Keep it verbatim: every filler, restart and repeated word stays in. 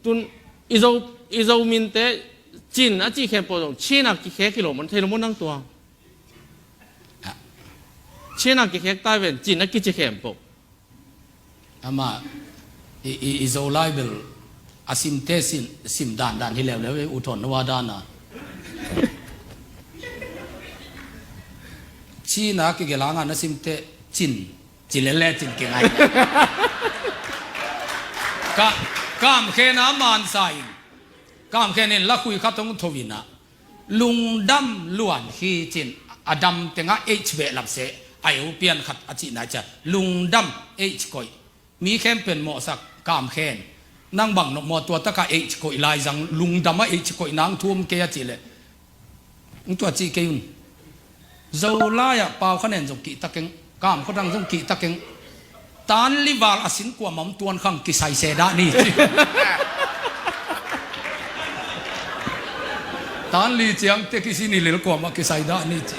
Tun i Zo, i Zo minte Chin a cih khempeuh zong Chin a kikhek hi lo maw, thei lo maw nang tua? Chin a kikhek tai ven, Chin a kici khempeuh. Ama i, i, i Zolai bel a simte sim, sim dandan hi leuleu, i U Thawn no a dana. Chin a kigelh hanga na simte Chin, ci lele Chin kingai. Ka, Kam Khen a mansa in, Kam Khen in lakhui khat hong tho in a, lungdam luan hi cin, a dam tengah H beh lap seh, a eu pian khat a cihna cia, lungdam H koih. Mi khempeuh in mawhsak, Kam Khen, nang bang nop maw, tua takah H koih lai zang, lungdam a H koih nang thu om kei a cih leh, tua cih kei un. Zolai ah Pau Khan En zong kihta keng, Kam Kho Thang zong kihta keng. Tan li val a sin kuamah om tuan khang kisai se dah ni ci. Tan li ciangte kisin hi lel kuamah kisai dah ni ci.